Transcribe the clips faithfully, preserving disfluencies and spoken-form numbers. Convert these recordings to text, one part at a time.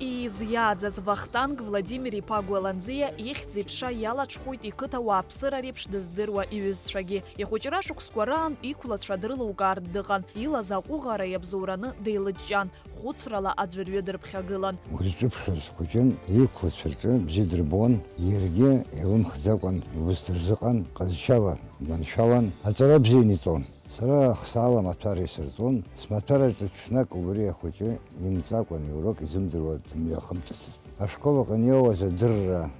ииз иааӡаз Вахтанг Владимир-иԥа Гәаланӡиа ихьӡ-иԥша иалаҽхәоит иқыҭа уааԥсыра реиԥш дыздыруа иҩызцәагьы. Ихәыҷра шықәсқәа раан иқәлацәа дрылукаартә дыҟан, илаз аҟәыӷара иабзоураны деилыҷҷан, хәыцрала аӡәырҩы дырԥхьагылан. Узҿыԥшыз хәыҷын, иқәлацәа рҿы бзиа дырбон, иаргьы илымхӡакәан убыс дырзыҟан, ҟазшьала дманшәалан, аҵара бзианы иҵон. Сара хсаала амаҭәар исырҵон, смаҭәараҿы ҽнак убри ахәыҷы имҵакәан иурок изымдыруа дымҩахымҵыцызт. Ашкол аҟны иоуаз адырра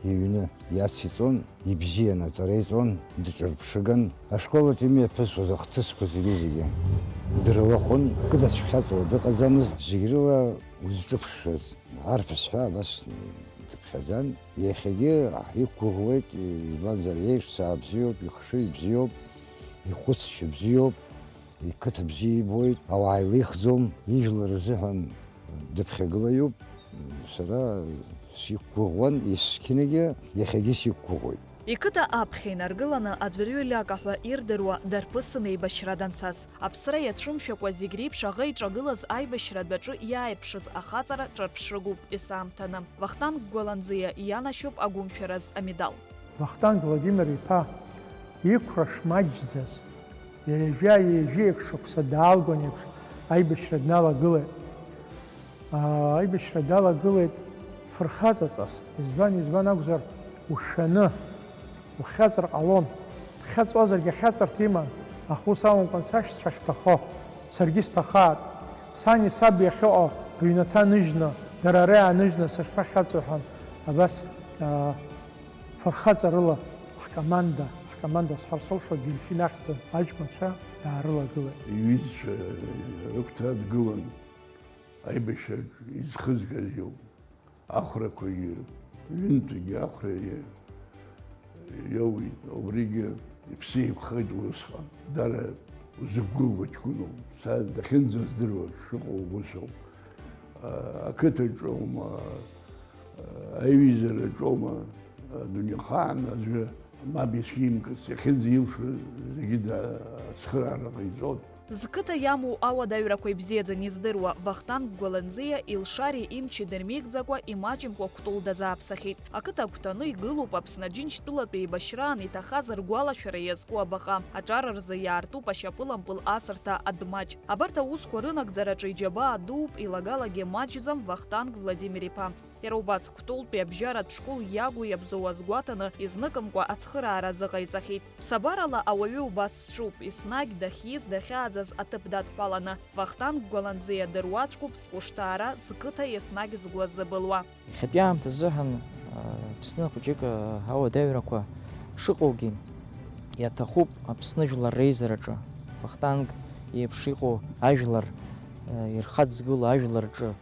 иҩны иациҵон, ибзиан аҵара иҵон, дҿырԥшыган. Ашколаҿ имҩаԥысуаз ахҭысқәа зегьы-зегьы дрылахәын, акы дацәхьаҵуа дыҟаӡамызт, зегь рыла узҿыԥшшәаз арԥыс ҳәа абас дыԥхьаӡан. Иахьагьы иқәгәыӷуеит, избанзар, иеиҿцаа бзиоуп, ихшыҩ бзиоуп, ихәыцшьа бзиоуп, иқыҭа бзиа ибоит, ауаа илихӡом, ижәлар рзыҳәан дыԥхьагылаҩуп. Сара сиқәгәыӷуан есқьынагьы, иахьагьы сиқәгәыӷуеит. Иқыҭа аԥхьа инаргыланы аӡәырҩы Лиака ҳәа ирдыруа дарԥысын еибашьра данцаз. Аԥсра иацәымшәакәа зегь реиԥш аӷа иҿагылаз аибашьратә аҿы иааирԥшыз ахаҵара ҿырԥшыгоуп есаамҭаны. Вахтанг Гәаланӡиа ианашьоуп агәымшәараз амедал. Вахтанг Владимир-иԥа иқәра шмаҷӡаз, ҩажәа, ҩажәи акы шықәса даалгон еиԥш аибашьра дналагылеит. Аа, аибашьра далагылеит фырхаҵаҵас. Избан, избан акәзар, ушәаны ухьаҵыр ҟалон. Дхьаҵуазаргьы ахьаҵырҭа иман, аха ус акәымкәан, сашьцәа ахьҭахо, саргьы сҭахаат. Сани саби ахьыҟоу рыҩнаҭа ныжьны, дара ара иааныжьны сышԥахьаҵуеи ҳәа, абас, аа, фырхаҵарыла ҳкоманда, ҳкоманда сҳәар сылшоит, Дельфин ахьӡын аҷкәынцәа иаарылагылеит. Иҩызцәа рыгәҭа дгылан. Аибашьраҿ изхызгаз иоуп. Ахәрақәагьы, ҩынтәгьы ахәра иа-, иоуит. Убригьы иԥсы еиқәхеит усҟан. Дара узықәгылоу ҷкәыноуп. Са дахьынӡаздыруа шыҟоу усоуп. А-, ақыҭаҿоума, а-, аиҩызараҿоума, адунеихаан аӡәы мап ишимкыц, иахьынӡаилшо зегьы да-, ацхыраара ҟаиҵоит. Зқыҭа иамоу ауадаҩрақәа ибзиаӡаны издыруа Вахтанг Гәаланӡиа илшареи имчи дырмеигӡакәа, имаҷымкәа Кәтол дазааԥсахьеит. Ақыҭа агәҭаны игылоуп Аԥсны Аџьынџьтәылатә еибашьраан иҭахаз ргәалашәара иазку абаҟа. Аҿар рзы иаартуп ашьапылампыл асырҭа адәмаҷ. Абарҭ аусқәа рынагӡараҿы иџьабаа дууп, илагалагьы маҷӡам Вахтанг Владимир-иԥа. Иара убас, Кәтолтәи абжьаратә школ иагу иабзоу азгәаҭаны, изныкымкәа ацхыраара азыҟаиҵахьеит. Ԥсабарала ауаҩы убас зҿуп, еснагь дахьиз, дахьааӡаз аҭыԥ дадҳәаланы. Вахтанг Гәаланӡиа дыруаӡәкуп зхәышҭаара, зқыҭа еснагь згәы азыбылуа. Иахьатәи аамҭазыҳәан, а, Аԥсны хәыҷык, а, ауадаҩрақәа шыҟоугьы, иаҭахуп Аԥсны жәлар реизараҿы Вахтанг иеиԥш иҟоу ажәлар, а, ирхаҵгылоу ажәлар рҿы,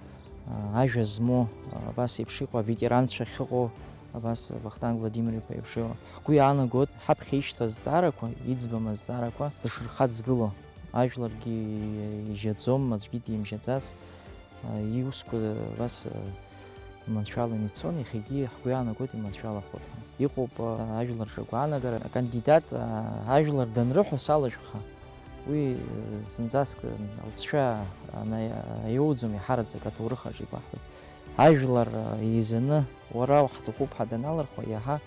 а, ажәа змоу, а, абас еиԥш иҟоу аветеранцәа ахьыҟоу, абас Вахтанг Владимир-иԥа еиԥш иҟоу. Ҳгәы иаанагоит, ҳаԥхьа ишьҭоу азҵаарақәа, иӡбам азҵаарақәа дышрыхаҵгыло. Ажәларгьы ижьаӡом, аӡәгьы димжьаӡац. Иусқәа абас, э, иманшәалан ицон, иахьагьы ҳгәы иаанагоит иманшәалахоит ҳәа. Иҟоуп, э, ажәлар рҿы агәаанагара, акандидат, э, ажәлар данрыҳәо салышәха, уи, э, зынӡаск, э, лҵшәа ана-, аиоуӡом, иҳараӡак аҭоурых аҿы игәаҳҭоит. Ажәлар, э, еизаны, уара уаҳҭахуп ҳәа даналырхуа, иаҳа,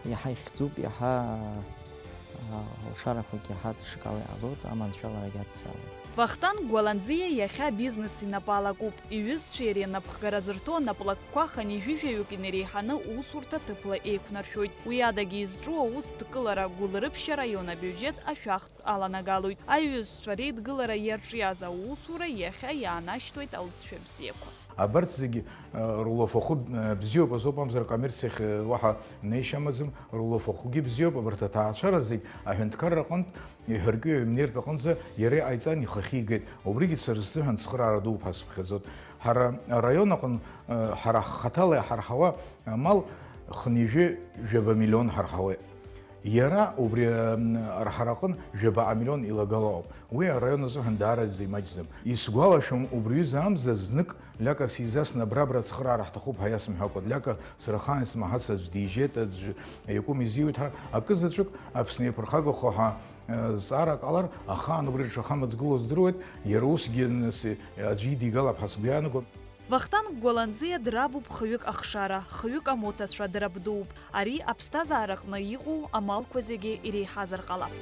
иаҳа ихьӡуп, иаҳа, э, алшарақәагьы иаҳа даҽакала иҟалоит, аманшәаларагьы ацзаауеит. Вахтанг Гәаланӡиа иахьа абизнес инапы алакуп. Иҩызцәеи иареи анапхгара зырҭо анаплакқәа хынҩажәижәаҩык инареиҳаны усурҭа ҭыԥла еиқәнаршәоит. Уи адагьы изҿу аус дкылара, гәылрыԥшьа, араион абиуџьет ашәахтә аланагалоит. Аиҩызцәа реидгылара иарҿиаз аусура иахьа иаанашьҭуеит алҵшәа бзиақәа. Абарҭ зегьы, э, рулафахәы, э, бзиоуп азоуп, амзар акоммерциахь, э, уаҳа неишьа амаӡам, рулафахәгьы бзиоуп, абарҭ аҭаацәара зегь аҳәынҭқарра аҟынтә иҳәаркы аҩымнеиртә аҟынӡа иара иҟаиҵан, ихахьы игеит. Убригьы сара сзыҳәан цхыраара дууп ҳәа сыԥхьаӡоит. Ҳара араион аҟын, э, ҳара ҳхаҭала иҳарҳауа амал хынҩажәи жәаба миллион ҳарҳауеит. Иара убри, м, арҳара аҟын жәабаҟа миллион илагала ауп. Уи араион азыҳәан даараӡа имаҷӡам. Исгәалашәом, убри ҩыза амза знык Лиака сизасны абра-абра ацхыраара ҳҭахуп ҳәа иасымҳәакәа, Лиака сара ахаан исмаҳац аӡә дижьеит, аӡә иакәым изиуит ҳәа, акы заҵәык Аԥсны иаԥырхагахо ҳәа, э, зҵаара ҟалар, ахаан убри рҽахамыҵгыло здыруеит, иара усгьы нас, э, аӡәы идигалап ҳәа сгәы иаанагоит. Вахтанг Гәаланӡиа драбуп хҩык ахшара, хҩык амоҭацәа драбдууп. Ари аԥсҭазаараҟны иҟоу амалқәа зегьы иреиҳазар ҟалап.